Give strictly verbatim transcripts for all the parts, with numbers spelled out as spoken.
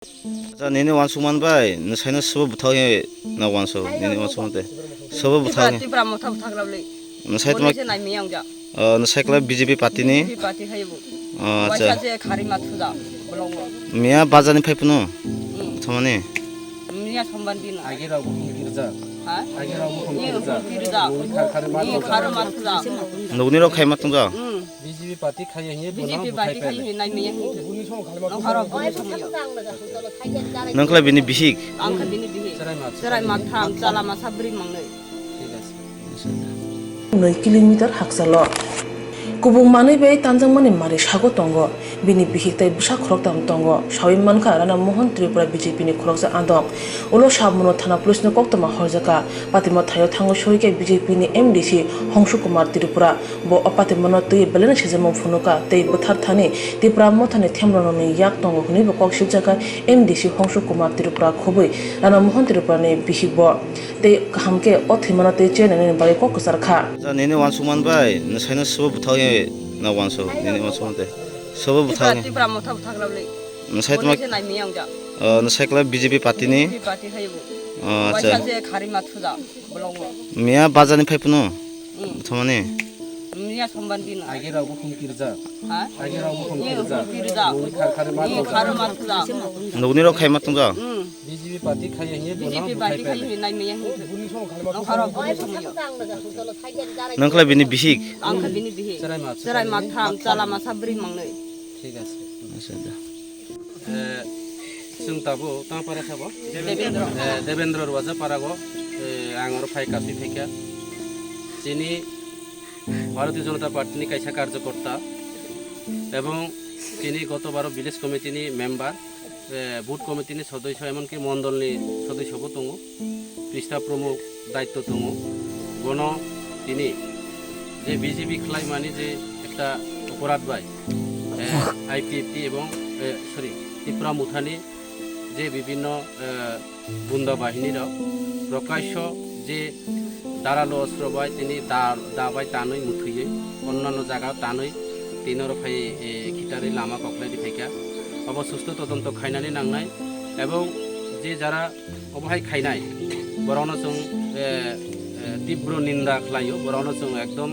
Acha, nini wansuk man bai, nwsaino sobo bwthao he na wanso, nini wansuk man tei. Sobo bwthao Tipra, he. Tipra motha bwthak rok le. Nwsai tma, Moni se nai miyang ja. Oh, nwsai kla B J P party ni? B J P party hai bo. Oh, acha. Waisa je khari ma thuja, bolong bo. Miya bajar ni phai phunu? Hmm. Bwthamani? Miya sombar din. Age rok bo khum kirja. Ha? Age rok bo khum kirja. Ni khum kirja. Ni khar khari ma thuja. Nugni rok khai ma tungja? Hmm. B J P party khai hiye bono B J P party khai hiye nai miya hiye. Nokharok bono somoyo. Nang khlai bini bihik? Ang kha bini bihik. Cherai ma. Cherai ma tham, chala ma sabri mangnai. Thik ase. Noi kilometer hakchalo. Kubung manwi bai tanjakmani mari sago tongo. Bini bihik tei bwsa khoroktham tongo. Sawi mankha Rana Mohan Tripura B J P ni khoroksa adong. Ulo Sabmono thana police no koktwma horjakha. Patimo thaio thango soikhe B J P ni M D C Hongshu Kumar Tripura. Bo o patimono twi belai no sijamo phunukha tei bwthar thani Tipra mothani themrokni yak tongo hwnwi bo kok sibjakha M D C Hongshu Kumar Tripura khobwi Rana Mohan Tripura ni bihik bo. Tei kaham khe o thwimano tei chenani bagwi kok kwchar kha. Acha, nini wansuk man bai, nwsaino sobo bwthao na wanso, nini wansuk man tei. Sobo bwthao. Tipra, Tipra motha bwthak rok le. Nwsai tma, Moni se nai miyang ja. Oh, nwsai kla B J P party ni? B J P party hai bo. Oh, acha. Waisa je khari ma thuja, bolong bo. Miya bajar ni phai phunu? Hmm. Bwthamani? Miya sombar din. Age rok bo khum kirja. Ha? Age rok bo khum kirja. Khum kirja. Nugni khar khari ma thuja. Khari ma thuja. Nugni rok khai ma tungja? Hmm. B J P party khai hiye bono B J P party khai hiye nai miya hiye. Nokharok bono somoyo. Nang khlai bini bihik? Ang kha bini bihik. Cherai ma. Cherai ma tham, chala ma sabri mangnai. Thik ase. Acha, da. Eh, chwng tabuk tang para sabo? Debendra. Eh, Debendra Rwajapara go, eh, ang oro phai kasui phaikha. Chini Bharatiya Janata Party ni kaisa karjokorta ebong chini goto baro village committee ni member, eh, booth committee ni sodosyo, emonki mondol ni sodosyo bo tongo, Krishna Pramukh daityo tongo. Bono tini je B J P khlai mani je ekta oporadh bai, eh, I P F T ebong, eh, sorry, Tipra Mothani je bibhinno, eh, gunda bahini rok prokasho je daralu ostro bai tini da, da bai tanwi muthwiwi onnanno jaga tanwi tini oro phai, eh, khitarwi lama koklai di phaikha. Obo susto todonto khainani nangnai ebong je jara obo hai khainai, borokno chwng, eh, eh, tibro ninda khlaio, borokno chwng ekdom,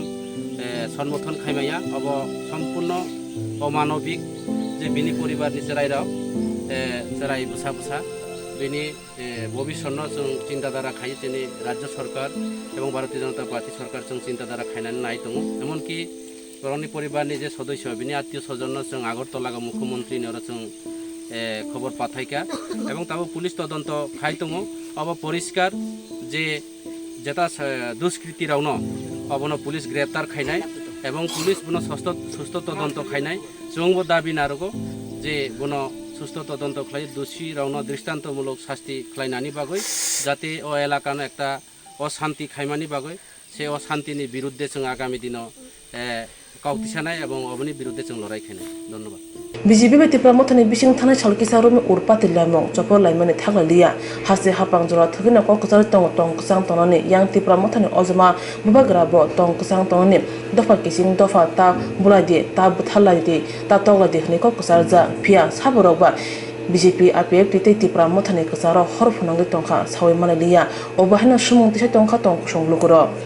eh, sonmothon khaimaya. Obo sompurno omanobik je bini poribarni chwrairok, eh, chwrai bwsa bwsa bini, eh, bobisotno chwng chinta dhara khai chini rajya sorkar ebong Bharatiya Janata Party sorkar chwng chinta dhara khainani nai tongo. Emonki borokni poribarni je sodosyo, bini attiyo sojonno chwng Agartala o mukhyamantri ni oro chwng, eh, khobor pathaikha. Ebong tabuk police todonto khai tongo. Obo poriskar je jeta sa-, duskriti rokno obono police greptar khainai ebong police bono susto, susto todonto khainai. Chwngbo dabi narogo je bono susto todonto khlai, dosi rokno dristantomulok sasti khlainani bagwi, jate o elakano ekta o shanti khaimani bagwi. Se o shantini birudde chwng agami dino, eh, kok tisanai ebong oboni birudde chwng lorai khainai. Dhonnobad. B J P bai Tipra Mothani bising thanai sal kisa romwi urpati laimung chopor laimani thaklai liya. Haste hapang jora thwgwino kok kwcharwi tongo tong kwchang tongnani. Yang Tipra Mothani ojoma bubagra bo tong kwchang tongnani. Dopha kiching dopha ta bulai di, ta bwthar lai di, ta tok lai di hwnwi kok kwcharjak. Phiya saborok ba B J P, I P F T tei Tipra Mothani kwcharo hor phwnangwi tongkha sawi manai liya. Obo haino sumung tisa tongkha tong kusung lukurok.